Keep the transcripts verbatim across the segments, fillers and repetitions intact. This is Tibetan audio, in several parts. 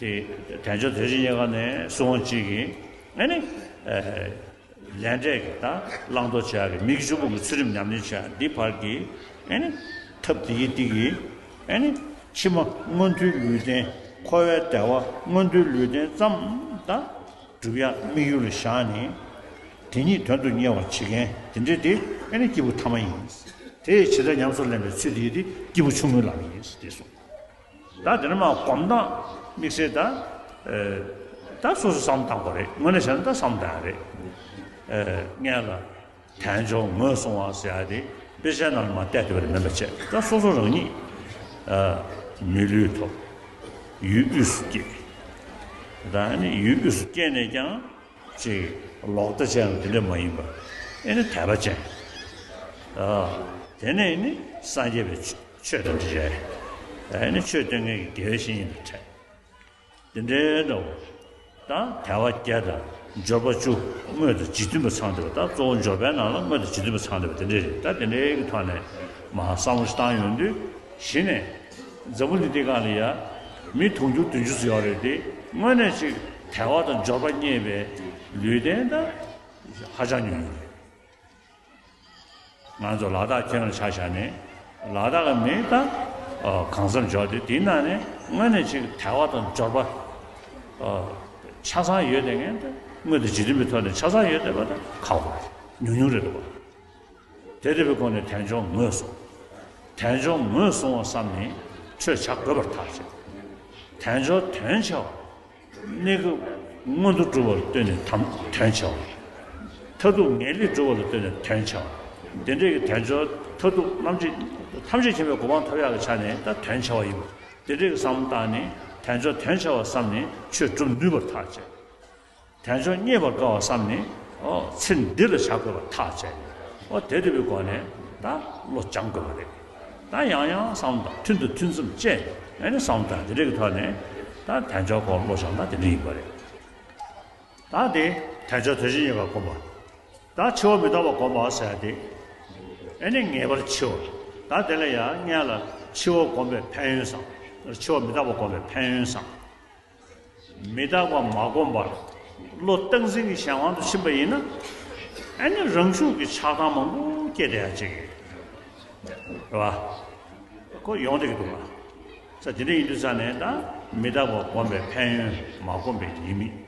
དེ་དལ་འབྱོར་དོན་གཅིག་གཉིས་ཀ་ནས་སྲུང་བ་གཅིག་གིས་ཨ་ནི། ལས་འབྲས་ཀྱི་ད་བླང་དོར་བྱེད་ཡག་གི་མི་དགེ་བཅུ་སྤོང་གི་ཚུལ་ཁྲིམས་ཉམས་ལེན་བྱེད་ཡག་འདི་བར་གྱི་ཨ་ནི་ཐབས་དེ་ཡི་སྟེང་གི་ཨ་ནི་ཕྱི་མ་མངོན་མཐོའི་ལུས་རྟེན། འཁོར་བའི་བདེ་བ་མངོན་མཐོའི་ལུས་རྟེན་ཙམ་ད་སྒྲུབ་ཡག་དམིགས་ཡུལ་ལ་བཞག་ནས་དེ་ཉིད་དོན་དུ་གཉེར་བར་བྱེད་མཁན་དེ་འདྲས་དེ་ཨ་ནི་སྐྱེས་བུ་ཐ་མ་ཡིན། དེ་ཡི་ཇི་ལྟར་ཉམས་སུ་ལེན་པའི་ཚུལ་དེ་ཡི་དེ་སྐྱེས་བུ་ཆུང་ངུའི་ལམ་ཡིན་ཞེས་གསུངས། ད་དེ་ནས་མར་སྒོམ་སྟངས་དམིགས་བསལ་ད། ཨེ། ད་སོ་སོ་བསམ་བློ་བཏང་དགོས་རེད། དངོས་གནས་བྱས་ན་ད་བསམ་བློ་བཏང་ཡག་རེད། ཨེ། སྔོན་ལ་དལ་འབྱོར་ངོས་བཟུང་བ་ཟེར་ཡག་དེ་དཔེ་ཆའི་ནང་ལ་མར་བལྟས་བསྡད་པ་རེད་མིན་པ་བྱས། ད་སོ་སོ་རང་ཉིད་ཨ་མི་ལུས་ཐོབ། ཡུལ་དབུས་སུ་སྐྱེས། ད་ནི་ཡུལ་དབུས་སུ་སྐྱེས་ནས་ཀྱང་ཅིག་ལོག་ལྟ་ཅན་དེ་འདྲ་མ་ཡིན་པ། ཨེ་ནི་དད་པ་ཅན། ཨ། དེ་ནས་ནི་སངས་རྒྱས་པའི་ཆོས་དང་འབྲེལ་བའི། ཨེ་ནི་ཆོས་སྟོན་མཁན་གྱི་དགེ་བའི་བཤེས་གཉེན་དང་འཕྲད། དེ་འདྲའི་འདྲ་བོ། ད་དལ་བ་བརྒྱད་དང་འབྱོར་པ་བཅུ་དངོས་དང་འཇིག་རྟེན་པ་ཚང་བསྡད་པ། ད་གཙོ་བོ་འབྱོར་པའི་ནང་ལ་དངོས་དང་འཇིག་རྟེན་པ་ཚང་བསྡད་པ་དེ་འདྲ་རེད། ད་དེ་འདྲའི་གི་ཐོག་ནས་མར་བསམ་བློ་ཞིག་བཏང་ཡོང་དུས། གཞི་ནས་འཛམ་བུ་གླིང་འདི་སྒང་ལ་ཡ་མི་དུང་ཕྱུར་བདུན་ཅུ་ཙམ་ཡོད་རེད་དེ། དངོས་གནས་ཅིག་དལ་བ་དང་འབྱོར་པ་རྙེད་པའི་ལུས་རྟེན་ད་ཧ་ཅང་ཉུང་ཉུང་རེད། ང་ཚོ་ལ་དྭགས་ཁྱོན་ལ་ཆ་བཞག་ནས་ལ་དྭགས་ཀྱི་མི་ད་གང་འཚམ་འབྱོར་ཏེ། དེའི་ནང་ནས་དངོས་གནས་ཅིག་དལ་བ་དང་འབྱོར་པ་ཆ་ཚང་ཡོད་བསྡད་མཁན་ད། དངོས་དང་འཇིག་རྟེན་པའི་ཐོག་ནས་ཆ་ཚང་ཡོད་བསྡད་པ་ད་ཁག་པོ་རེད། ཉུང་ཉུང་རེད་འདུག་པ། དེ་འདྲ་བའི་སྒོ་ནས་དལ་འབྱོར་ངོས་བཟུང་། དལ་འབྱོར་ངོས་བཟུང་བ་བསམ་ནས་ཆོས་བྱ་དགོས་པར་ཐག་བཅད། དལ་འབྱོར་དོན་ཆེ་བ། གནས་སྐབས་མངོན་དུ་གྲུབ་པ་ལ་ལྟོས་ནས་དམ་དོན་ཆེ་བ། མཐར་ཐུག་ངེས་ལེགས་གྲུབ་པ་ལ་ལྟོས་ནས་དོན་ཆེ་བ། དེ་འདྲའི་གི་དལ་འབྱོར་མཐར་ཐུག་རྣམ་འབྱེད་ཐམས་ཅད་མཁྱེན་པའི་གོ་འཕང་ཐོབ་ཡག་གི་ཆ་ནས་ད་དོན་ཆེ་བ་ཡིན་པ། དེ་འདྲའི་གི་བསམ་བཏང་ནས་དལ་འབྱོར་དོན་ཆེ་བ་བསམ་ནས་ཆོས་སྒྲུབ་ནུས་པར་ཐག་བཅད། དལ་འབྱོར་རྙེད་པར་དཀའ་བ་བསམ་ནས། ཨོ། ཚེ་འདི་ལ་བྱ་དགོས་པར་ཐག་བཅད། ཨོ། དེ་འདྲ་བའི་སྒོ་ནས་ད་བློ་སྦྱང་དགོས་པ་རེད། ད་ཡང་ཡང་བསམ་བློ་དང་མཐུན་དང་མཐུན་ཙམ་བཅས་ཨ་ནི་བསམ་བློ་དང་དེ་འདྲ་གི་ཐོག་ནས་ད་དལ་འབྱོར་སྐོར་བློ་སྦྱང་སྟངས་དེ་འདྲ་ཡིན་པ་རེད། ད་དེ་དལ་འབྱོར་དོན་གཅིག་གཉིས་ཀ་བསྒོམ་པ། ད་འཆི་བ་མི་རྟག་པ་བསྒོམ་པ་ཟེར་ཡ་དེ། ཨ་ནི་ངེས་པར་འཆི་བ། ད་དེ་ལ་ཡང་སྔོན་ལ་འཆི་བ་བསྒོམ་པའི་ཕན་ཡོན་བསམ། འཆི་བ་མི་རྟག་པ་བསྒོམ་པའི་ཕན་ཡོན་བསམ། མི་རྟག་པ་མ་བསྒོམ་པར་བློ་སྟངས་འཛིན་གྱི་གཞན་དབང་དུ་ཕྱིན་པ་ཡིན་ན། ཨ་ནི་རང་ཤུགས་ཀྱིས་ཆགས་སྡང་མང་པོ་སྐྱེ་བསྡད་ཡ་ཅིག་རེད་བ། ཁོ་ཡོང་བསྡད་ཀྱི་འདུག་ལ། ས་དེ་འདྲ་ཡིན་དུས་ཙང་ནས་ད་མི་རྟག་པ་བསྒོམ་པའི་ཕན་ཡོན། མ་བསྒོམ་པའི་ཉེས་དམིགས།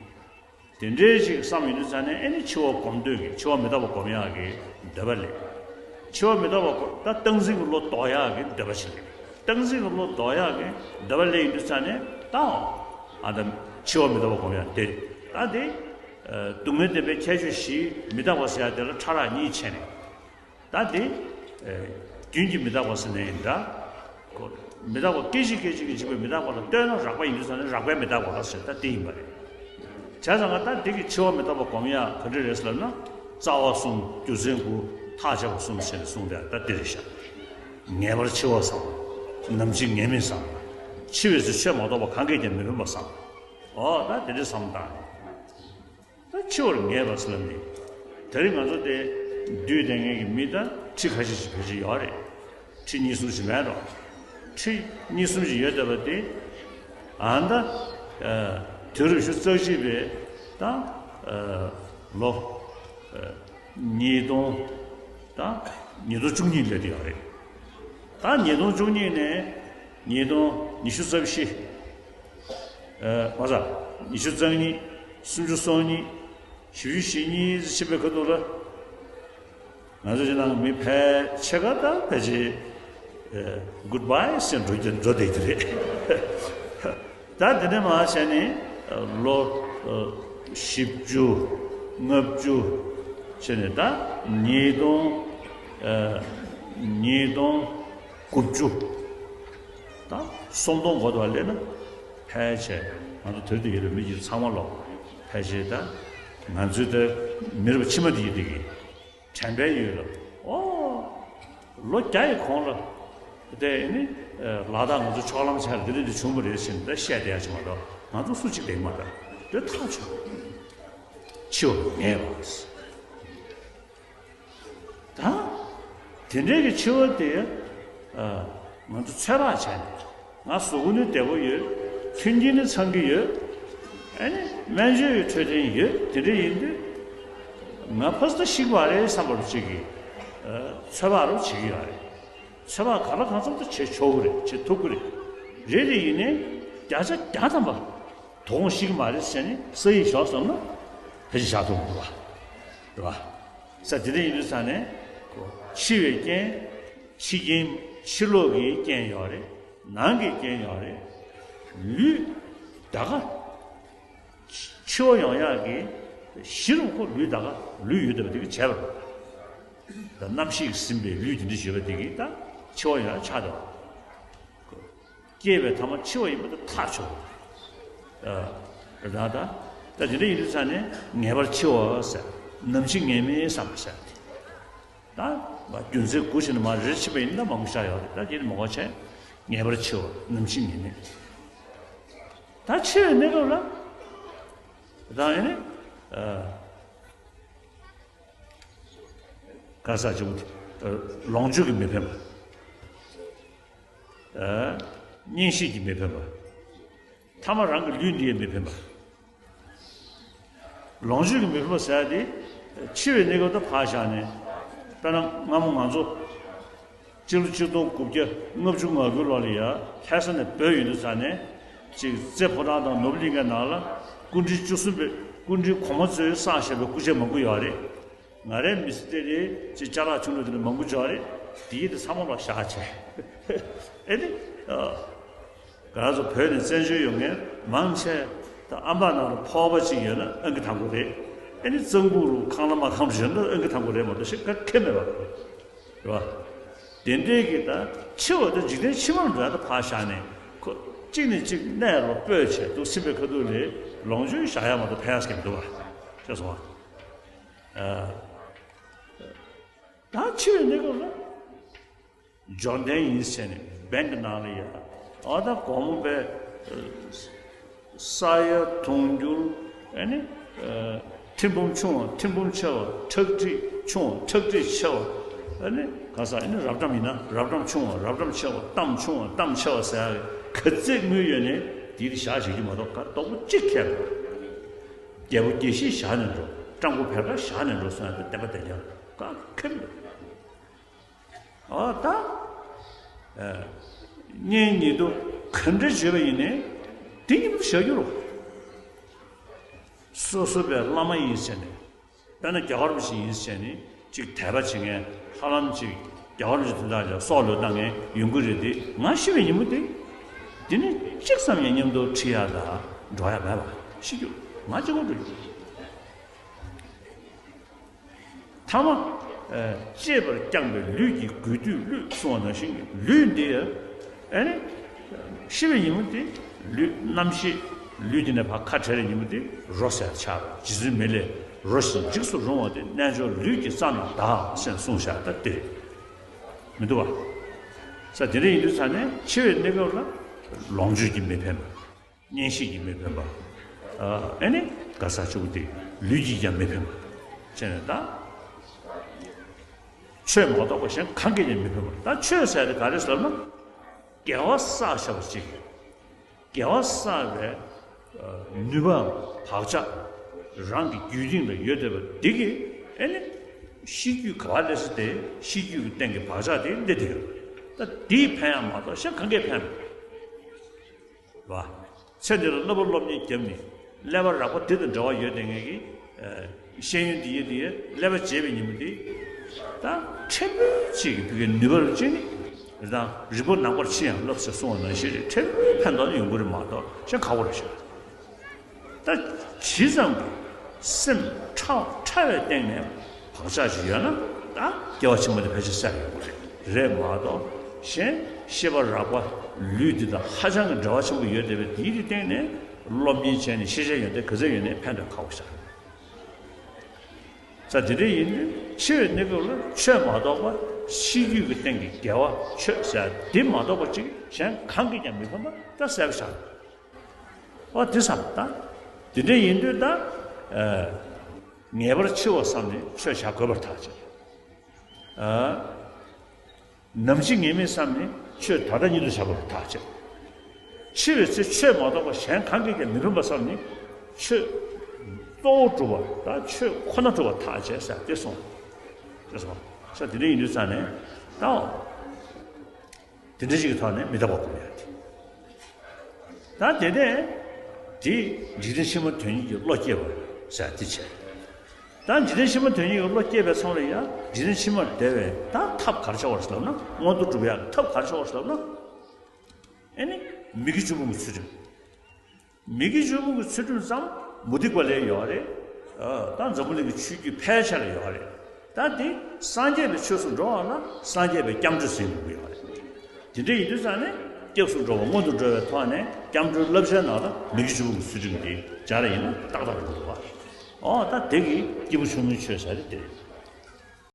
དེ་འདྲའི་ཞིག་བསམ་ཡོང་དུས་ཙང་ནས་ཨ་ནི་འཆི་བ་བསྒོམ་འདོད་ཀྱི། འཆི་བ་མི་རྟག་པ་བསྒོམ་ཡག་གི་འདོད་པ་སླེབས། འཆི་བ་མི་རྟག་པ་བསྒོམ། ད་སྟངས་འཛིན་གྱི་བློ་ལྡོག་ཡག་གི་འདོད་པ་ཞིག་སླེབས། སྟངས་འཛིན་གྱི་བློ་ལྡོག་ཡག་གི་འདོད་པ་སླེབས་ཡོང་དུས་ཙང་ནས་ད། ཨ། ད་འཆི་བ་མི་རྟག་པ་བསྒོམ་ཡག་དེ། ད་དེ། སྡུག་བསྔལ་བདེན་པའི་ཁྱད་ཆོས་བཞི། མི་རྟག་པ་ཟེར་ཡག་དེ་ལ་ཕྲ་རགས་གཉིས་ཕྱེ་ནས། ད་དེ། ཨེ། རྒྱུན་གྱི་མི་རྟག་པ་ཟེར་ནའི་འདྲ། ཁོ། མི་རྟག་པ་སྐད་ཅིག་སྐད་ཅིག་གིས་འཇིག་པའི་མི་རྟག་པ་ལ་ལྟོས་ན་རགས་པ་ཡིན་དུས་ཙང་ནས་རགས་པའི་མི་རྟག་པ་ལ་ཟེར། ད་དེ་ཡིན་པ་རེད། བྱས་ཙང་ཀ་ད་འདི་གི་འཆི་བ་མི་རྟག་པ་སྒོམ་ཡག་ག་འདྲ་རེད་ཟེར་ལབ་ན། རྩ་བ་གསུམ། རྒྱུ་མཚན་དགུ། ཐག་བཅད་པ་གསུམ་ཟེར་ནས་གསུངས་ཏེ། ད་འདི་རེད་ཤག་ངེས་པར་འཆི་བ་བསམ། ནམ་འཆི་ངེས་མེད་བསམ། འཆི་བའི་ཚེ་ཆོས་མ་གཏོགས་པ་གང་གིས་ཀྱང་མི་ཕན་པ་བསམ། ཨོ། ད་དེ་འདྲ་བསམ་བཏང་། ད་འཆི་བར་ངེས་པ་ཟེར་ལབ་ནི། དེ་རིང་ང་ཚོ་དེ་འདུས་བསྡད་མཁན་གྱི་མི་ད་ཁྲི་ཁ་ཤས་ཤིག་ཕལ་ཆེར་ཡོད་རེད། ཁྲི་གཉིས་གསུམ་ཞིག་མེད་འགྲོ། ཁྲི་གཉིས་གསུམ་ཞིག་ཡོད་བསྡད་པ་དེ། ཨ། ད། ཨ། དུས་རབས་ཉི་ཤུ་རྩ་གཅིག་པའི་ད། ཨ། ལོ། ཨ། ཉིས་སྟོང་། ད་ཉིས་སྟོང་བཅུ་གཉིས་སླེབས་བསྡད་ཡོད་རེད། ད་ཉིས་སྟོང་བཅུ་གཉིས་ནས་ཉིས་སྟོང་ཉི་ཤུ་རྩ་བཞི། ཨ། མ་རེད། ཉི་ཤུ་རྩ་གཉིས། སུམ་ཅུ་སོ་གཉིས། བཞི་བཅུ་ཞེ་གཉིས་ཕྱིན་པའི་ཁ་ཐུག་ལ། ང་ཚོ་ཕྱི་ནང་མི་ཕལ་ཆེ་ག་ད་ཕལ་ཆེར། ཨ། གུཌ་བྷའི་ཟེར་འགྲོ་གི། འགྲོ་བསྡད་ཀྱི་རེད། ད་དེ་ནས་མར་བྱས་ནས་ལོ། ཨ། བཞི་བཅུ། ལྔ་བཅུ། བྱས་ནས་ད་ཉིས་སྟོང་། ཨ། ཉིས་སྟོང་དགུ་བཅུ། ད་སུམ་སྟོང་འགོ་ཐོག་སླེབས་ན། ཕལ་ཆེར་ང་ཚོ་དེར་དུ་ཡོད་པའི་མི་གཅིག་ཚང་མ་ལོག་ཕལ་ཆེར་ད་ང་ཚོའི་ད་མི་རབས་ཕྱི་མ་དེ་ཡི་དེ་གི་དྲན་པའི་ཡུལ་ལ། ཨོ། ལོ་བརྒྱ་ཡི་གོང་ལ་དེ་ནི་ལ་དྭགས་ང་ཚོ་ཕྱོགས་ལམ་ཆ་འདི་འདྲ་འདི་བྱུང་བ་རེད་ཟེར་ནས་ད་བཤད་བསྡད་ཡ་ཅིག་མ་གཏོགས། ང་ཚོ་སུ་གཅིག་བསྡད་ཀྱི་མ་རེད། དེ་ཐག་ཆོད། འཆི་བ་ངེས་པ། ད་དེ་འདྲའི་གི་འཆི་བ་དེ། ཨ། ང་ཚོ་ཚོད་དཔག་བྱས་ནས། ང་གཟུགས་པོ་ནི་བདེ་པོ་ཡོད། མཐུན་རྐྱེན་ནི་ཚང་གི་ཡོད། ཨ་ནི་སྨན་བཅོས་ཀྱི་འཕྲོད་བསྟེན་ཡོད། དེ་འདྲ་ཡིན་དུས་ང་ཕ་ས་ཤི་གི་མ་རེད་བསམ་པ་ཅིག་གི་ཚོད་དཔག་རོགས་བྱེད་ཀྱི་ཡོད་རེད། ཚོད་དཔག་གང་ལ་གང་འཚམ་དུ་བྱེད་ཆོག་གི་རེད། བྱེད་ཐུབ་ཀྱི་རེད། རེད་དེ་ཡིན་ནའི་བརྒྱ་ཆ་བརྒྱ་ཐམ་པ་དོ་དགོང་ཤི་གི་མ་རེད་ཟེར་ནས་ས་ཡིག་ཞོག་བསམ་ན་ཕལ་ཆེར་བཞག་ཐུབ་མི་འདུག་བ། རེད་བ། ས་དེ་འདྲ་ཡིན་དུས་ས་ནས་འཆི་བའི་རྐྱེན། འཆི་རྐྱེན་ཕྱི་ལོགས་ཀྱི་རྐྱེན་ཡོད་རེད། ནང་གི་རྐྱེན་ཡོད་རེད། ལུས་ད་ག་འཆི་བ་ཡོང་ཡག་གི་གཞི་རུ་ཁོ་ལུས་ད་ག་ལུས་ཡོད་བསྡད་པ་དེ་གིས་བྱས་པ་རེད། ད་རྣམ་ཤེས་ཀྱིས་ཟིན་པའི་ལུས་དེ་འདྲ་བྱེད་པ་དེ་གིས་ད་འཆི་བ་ཡོང་ཡག་ཆགས་བསྡད་པ། སྐྱེས་པའི་ཐ་མ་འཆི་བ་ཡིན་པ་དེ་ཐག་ཆོད། ཨ། ད་ད་ད་དེ་འདྲ་ཡིན་དུས་ས་ནས་ངེས་པར་འཆི་བ་ཟེར། ནམ་འཆི་ངེས་མེད་བསམ་པ་ཟེར་ཏེ། ད་རྒྱུ་མཚན་དགུ་ཞིག་ནས་མར་རེ་ཕྱིན་པ་ཡིན་ན་མང་པོ་ཤར་ཡོད་རེད། ད་དེ་ནི་མ་གོ་ཆེ། ངེས་པར་འཆི་བ། ནམ་འཆི་ངེས་མེད། ད་འཆི་བའི་གནས་སྐབས་ལ་ད་ཡིན་ནི། ཨ། ག་ས་ཅིག་ལོངས་སྤྱོད་ཀྱིས་མི་ཕན་པ། གཉེན་བཤེས་ཀྱིས་མི་ཕན་པ། ཐ་མ་རང་གི་ལུས་འདི་ཡང་མི་ཕན་པ། ལོངས་སྤྱོད་ཀྱིས་མི་ཕན་པ་ཟེར་ཡ་དེ། འཆི་བའི་གནས་སྐབས་ད་ཕར་བཞག་ནས། དཔེར་ན་སྔ་མོ་ང་ཚོ་སྤྱི་ལོ་ཆིག་སྟོང་དགུ་བརྒྱ་ལྔ་བཅུ་ང་དགུ་ལོ་ལ་ཡ་ལྷ་ས་ནས་བྲོས་ཡོང་དུས་ས་ནས། ཅིག་རྩེ་ཕོ་བྲང་དང་ནོར་བུ་གླིང་གའི་ནང་ལ་སྐུ་ཕྲེང་བཅུ་གསུམ་པའི་སྐུ་ཕྲེང་གོང་མ་ཚོས་བསགས་བཞག་པའི་སྐུ་ཆས་མང་པོ་ཡོད་རེད། ང་རའི་མི་ཚེ་དེ་ལས་ཅིག་ཅ་ལག་ཆུང་ཆུང་དེ་འདྲ་མང་པོ་འབྱོར་རེད། དེའི་དེ་ཚང་མ་ལ་བཞག་བྱས། ཨེ་ནི། ཨ། ང་རང་ཚོ་བོད་ནས་བཙན་བྱོལ་ཡོང་མཁན་མང་ཆེ་ད་ཨམ་ཕྲག་ནང་ལ་ཕོར་པ་གཅིག་ཡོད་ན་ཨང་ཀི་དང་པོ་རེད། ཨེ་ནི་གཙང་པོ་རུ་ཁང་གླ་མ་ཁང་བཞོན་ན་ཨང་ཀི་དང་པོ་རེད་མ་གཏོགས་ཤེས་ག་ཁེ་མེད་པ་རེད། རེད་བ། དེ་འདྲའི་གི་ད་འཆི་བ་དེ་འཇིག་རྟེན་ཕྱི་མར་འགྲོ་ཡ་ད་ཕར་བཞག་ནས་ཁོ་གཅིག་ནས་གཅིག་གནས་རོགས་སྤོས་བྱས་འདུག་ཟིན་པའི་ཁ་ཐུག་ལས་ལོངས་སྤྱོད་བཞག་ཡ་མ་གཏོགས་ཕན་ཡ་ཟེར་མི་འདུག་བ། ཤེས་སོང་བ། ཨ། ད་འཆི་བའི་གནས་སྐབས་ལ། འབྱོར་ལྡན་ཡིན་ཟེར་ནས་བེང་གི་ནང་ལ་ཡ། ཨ། ད་དགོང་མོ་པའི་ས་ཡ་དུང་འགྱུར། ཨ་ནི། ཨ། ཐིམ་ཕུག་ཆུང་བ་ཐིམ་ཕུག་ཆེ་བ། ཁྲག་ཁྲིག་ཆུང་བ་ཁྲག་ཁྲིག་ཆེ་བ། ཨ་ནི་ག་ས། ཨ་ནི་རབ་འབྲམ་ཡིན་ན་རབ་འབྲམ་ཆུང་བ་རབ་འབྲམ་ཆེ་བ། གཏམ་ཆུང་བ་གཏམ་ཆེ་བ་ཟེར་ཡ་ག་ཚད་དངུལ་ཡོད་ནས་དེའི་བཞག་བྱེད་རྒྱུ་མ་གཏོགས་ག་རྡོག་པོ་གཅིག་ཁྱེར་རྒྱལ་པོ་དགེ་བཤེས་བཞག་ནས་འགྲོ། སྤྲང་པོ་བེར་ཀ་བཞག་ནས་འགྲོ་སོང་ཡ་དེ་བདེན་པ་བདེན་རྐྱང་ག་ཁེ་མི་འདུག་ཨོ་ད། ཨ། གཉེན་ཉེ་དུ་ག་འདྲ་བྱེད་པ་ཡིན་ནའི་དེ་མཉམ་དུ་བཞག་རྒྱུ་རོ། སོ་སོ་པའི་བླ་མ་ཡིན་ཟེར་ནས། དཔེར་ན་རྒྱལ་བ་རིན་པོ་ཆེ་ཡིན་ཟེར་ནས་ཅིག་དད་པ་བྱེད་མཁན། ཧ་ལམ་ཅིག་རྒྱལ་བ་རིན་པོ་ཆེ་དོན་དག་ལ་སྲོག་བློས་བཏང་མཁན་ཡོང་གི་རེད་དེ། ང་ཤི་བའི་ཉིན་མོ་དེ། དེ་ནི་གཅིག་ཙམ་ཡང་མཉམ་དུ་ཁྲིད་ཡ་ད་འགྲོ་ཡ་མེད་པ་ཤི་རྒྱུ། ང་གཅིག་པོ་འགྲོ་རྒྱུ། ཐ་མ། ཨ། གཅེས་པར་བསྐྱངས་པའི་ལུས་ཀྱི་དགོས་འདོད་བློས་གསུངས་པ་ནང་བཞིན་གྱི་ལུས་འདི། ཨ་ནི། ཤི་བའི་ཉིན་མོ་དེ། ལུས་རྣམ་ཤེས་ལུས་འདི་ནས་ཕར་ཁ་བྲལ་བའི་ཉིན་མོ་དེ་རོ་ཟེར་ཆགས། རྗེ་བཙུན་མི་ལས་རོ་བཞིན་འཇིགས་སུ་རུང་བ་དེ་རྣལ་འབྱོར་ལུས་ཀྱི་རྩ་རྣམས་དག་ཟེར་གསུངས་བཞག་ད་དེ་རེད། མི་འདུག་བ། ས་དེ་འདྲ་ཡིན་དུས་ས་ནས་འཆི་བའི་གནས་སྐབས་ལ་ལོངས་སྤྱོད་ཀྱིས་མི་ཕན་པ། གཉེན་བཤེས་ཀྱིས་མི་ཕན་པ། ཨ། ཨེ་ནི་ག་ས་ཆུ་བོ་དེ་ལུས་ཀྱིས་ཀྱང་མི་ཕན་པ་བྱས་ནས་ད། ཆོས་མ་གཏོགས་པ་གཞན་གང་གིས་ཀྱང་མི་ཕན་པ། ད་ཆོས་ཟེར་དེ་ག་རེ་ཟེར་ན། དགེ་བ་བསགས་བཞག་པ་ཅིག་དགེ་བ་བསགས་པའི་ནུས་པའམ་བག་ཆགས་རང་གི་རྒྱུད་སྟེང་ལ་ཡོད་བསྡད་པ་འདི་གིས། ཨེ་ནི་ཤེས་རྒྱུད་ག་པར་སླེབས་ས་དེ་ཤེས་རྒྱུད་ཀྱི་སྟེང་གི་བག་ཆགས་དེ་སླེབས་བསྡད་ཡོད། ད་འདིས་ཕན་ཡ་མ་གཏོགས་གཞན་གང་གིས་ཕན་པ། ཚེ་འདི་ལ་བསླབ་པ་སློབ་གཉེར་བརྒྱབ་ནས་ཀླད་པ་རགས་པ་འདི་དང་འབྲེལ་བ་ཡོད་བསྡད་མཁན་གྱི། ཨ། ཤེས་ཡོན་འདི་ཡི་འདི་ཡི་ཀླད་པ་བརྗེས་པའི་ཉིན་མོ་འདི། ད་ཕྲན་བུ་ཅིག་གི་ཕ་གིའི་ནུས་པ་ལ་བརྟེན་ནས། རི་དང་རི་བོ་ནང་པར་ཕྱིན་ཡང་བསླབ་ཟེར་གསུངས་པ་ནང་བཞིན་རེད། ཕྲན་བུ་ཕན་ཐོགས་ནི་ཡོང་གི་རེད་མ་གཏོགས་གཞན་ཁག་པོ་རེད་ཤག་ད་ཇི་ཙམ་གྱི་སེམས་ཕྲ་བ་ཕྲ་བའི་སྟེང་ནས་བག་ཆགས་ཤིག་ཡོད་ན། ད་སྐྱེ་བ་ཆེན་པོ་དེ་ཕལ་ཆེར་སད་ཡོང་གི་རེད། རེད་མ་གཏོགས་གཞན་ཤེས་པ་རགས་པ་ལུས་འདི་དང་ཧ་ཅང་གི་འབྲེལ་བ་ཆེན་པོ་ཡོད་བསྡད་པའི་དེའི་སྟེང་ནས་སློབ་གཉེར་བྱས་ནས་ཤེས་བྱ་ཡོན་ཏན་ག་ཚོད་ཡོད་ནའི་ཕན་ཐོགས་ཁག་པོ་ཤག་ས་དེ་འདྲ་ཡིན་དུས་འཆི་བའི་གནས་སྐབས་ལ་ཆོས་མ་གཏོགས་པ། ཤེས་རྒྱུད་ཀྱི་སྟེང་གི་དགེ་བ་ཆོས་ཟེར་འདི་མ་གཏོགས་པ་ཅིག་གཞན་གང་གིས་ཀྱང་མི་ཕན་པ་ད་གསལ་པོ་ཤག་ཨོ་དེ་བསམ་ད། དེ་འདྲ་ཡིན་དུས་ད། ཨ། ངེས་པར་འཆི་བ་བསམ་ནས་ཆོས་བྱ་དགོས་པར་ཐག་བཅད། ཨ། ནམ་འཆི་ངེས་མེད་བསམ་ནས་ཆོས་ད་ལྟ་ཉིད་དུ་བྱ་དགོས་པར་ཐག་བཅད། འཆི་བའི་ཚེ་ཆོས་མ་གཏོགས་པ་གཞན་གང་གིས་ཀྱང་མི་ཕན་པ་བསམ་ནས་ཆོས་གཙོ་བོ་སྒྲུབ་པ་དང་ཆོས་ཁོ་ན་སྒྲུབ་པར་ཐག་བཅད་ཟེར་དེ་གསུངས། ཤ་དེ་འདྲ་ཡིན་དུས་ཙང་ནས་ད་དེ་འདྲ་ཞིག་གི་ཐོག་ནས་མི་རྟག་པ་སྒོམ་ཡ་དེ། ད་དེ་ནས་དེ་འཇིག་རྟེན་ཕྱི་མ་དོན་གཉེར་གྱི་བློ་སྐྱེས་པ་ཟེར་དེ་བྱས། ད་འཇིག་རྟེན་ཕྱི་མ་དོན་གཉེར་གྱི་བློ་སྐྱེས་པའི་མཚམས་ལ་ཡང་འཇིག་རྟེན་ཕྱི་མར་བདེ་བའི་ད་ཐབས་ག་རེ་ཤོག་ཟེར་ལབ་ན། མངོན་མཐོ་སྒྲུབ་ཡག་གི་ཐབས་ག་རེ་ཤོག་ཟེར་ལབ་ན། ཨེ་ནི་མི་དགེ་བཅུ་སྤོང་གི་ཚུལ་ཁྲིམས། མི་དགེ་བཅུ་སྤོང་གི་ཚུལ་ཁྲིམས་ཙམ་མུ་སྟེགས་པ་ལ་ཡོད་རེད། ཨ། ད་འཛམ་བུ་གླིང་གི་ཆོས་བརྒྱུད་ཕལ་ཆེར་ལ་ཡོད་རེད། ད་དེ་སངས་རྒྱས་པའི་ཆོས་སུ་འགྲོ་བ་ལ་སངས་རྒྱས་པའི་སྐྱབས་འགྲོ་ཟེར་དགོས་ཀྱི་ཡོད་རེད། དེ་འདྲ་ཡིན་དུས་ཙང་ནས་སྐྱབས་སུ་འགྲོ་བ་སྔོན་དུ་འགྲོ་བའི་ཐོག་ནས་སྐྱབས་འགྲོའི་བསླབ་བྱའི་ནང་ལ་མི་དགེ་བཅུ་སྤོང་གི་ཚུལ་ཁྲིམས་དེ་སྦྱར་ཡིན་ན་ཏག་ཏག་རེད་འདུག་བ། ཨོ་ད་དེ་གི་སྐྱེས་བུ་ཆུང་ངུའི་ཆོས་ཟེར་དེ་རེད།